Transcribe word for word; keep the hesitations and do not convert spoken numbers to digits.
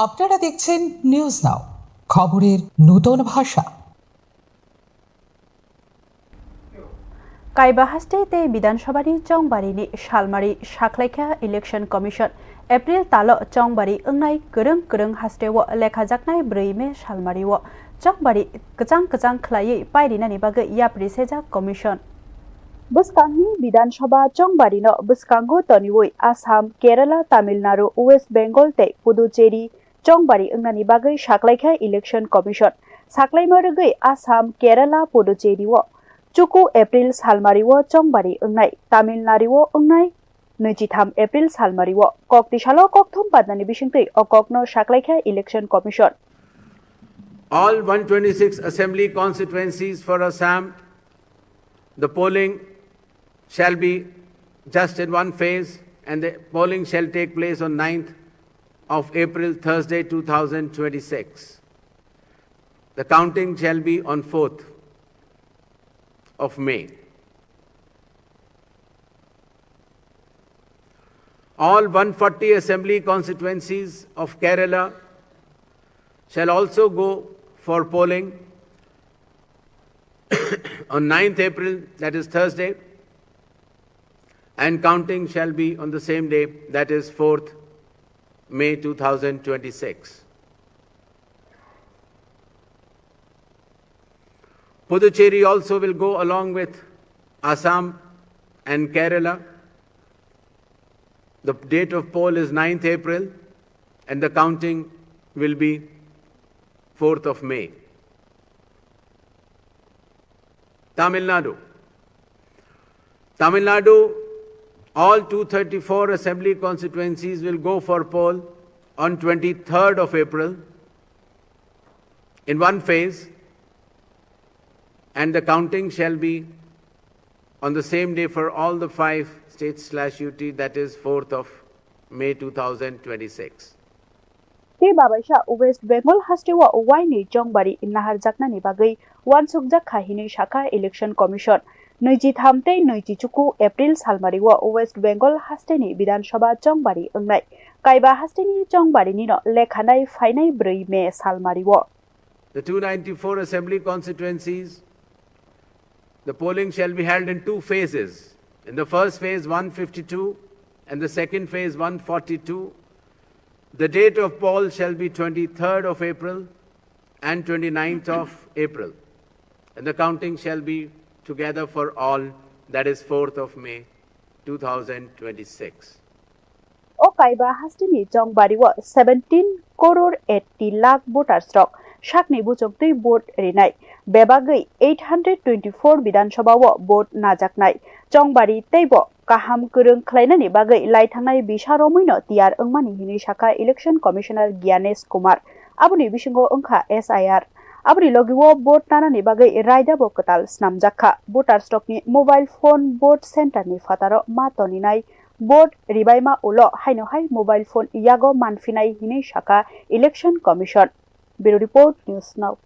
আপনারা দেখছেন news now, খবরের নূতন ভাষা। Kaiba haste tei Bidhan Sabhani chongbari ni salmari saklaikha Election Commission. April talo chongbari wngnai kwrwng kwrwng haste o lekhajaknai brwi May salmari o chongbari kwchang kwchang khlaiwi pairinani bagwi yapri sejak Commission. Bwskangni Bidhan Sabha chongbarino bwskango toniwi Assam, Kerala, Tamil Nadu, West Bengal tei Puducherry chongbari wngnani bagwi saklaikha Election Commission. Saklaima rwgwi Assam, Kerala, Puducherry o chuku April salmari o chongbari wngnai, Tamil Nadu o wngnai nwichitham April salmari o. Kok tisalo kokthum padnani bisingtwi o kokno saklaikha Election Commission. All one twenty-six assembly constituencies for Assam, the polling shall be just in one phase, and the polling shall take place on ninth of April, Thursday, two thousand twenty-six. The counting shall be on fourth of May. All one forty assembly constituencies of Kerala shall also go for polling on ninth April, that is Thursday, and counting shall be on the same day, that is fourth May two thousand twenty-six. Puducherry also will go along with Assam and Kerala. The date of poll is ninth April, and the counting will be fourth of May. Tamil Nadu. Tamil Nadu, all two thirty-four assembly constituencies will go for poll on twenty-third of April in one phase, and the counting shall be on the same day for all the five states slash U T, that is fourth of May two thousand twenty-six. Tei babaisa West Bengal haste o waini chongbari naharjaknani bagwi wansukjak kha hinwi sakha Election Commission. Nwichitham tei nwichi chuku April salmari o West Bengal hasteni Bidhan Sabha chongbari wngnai. Kaiba hasteni chongbarinino lekhanai phainai brwi May salmari o. The two ninety-four assembly constituencies, the polling shall be held in two phases. In the first phase, one fifty-two, and the second phase, one forty-two. The date of poll shall be twenty-third of April and twenty-ninth of April. And the counting shall be together for all, that is fourth of May, two thousand twenty-six. O kaiba hasteni chongbari o seventeen crore eighty lakh voters rok sakni buchung twi vote rinai. Bebagwi eight hundred twenty-four Bidhan Sabha o vote najaknai. Chongbari teibo kaham kwrwng khlainani bagwi laithangnai bisa romwino tiyar wngmani hinwi sakha Election Commissioner Gyanesh Kumar. Aboni bisingo wngkha S I R. Aboni logi o vote nanani bagwi raida bo kwtal snamjak kha. Voters rokni mobile phone vote center ni phataro ma toninai. Vote ribaima ulo haino hai mobile phone yago manphinai hinwi sakha Election Commission. Bureau Report, News Now.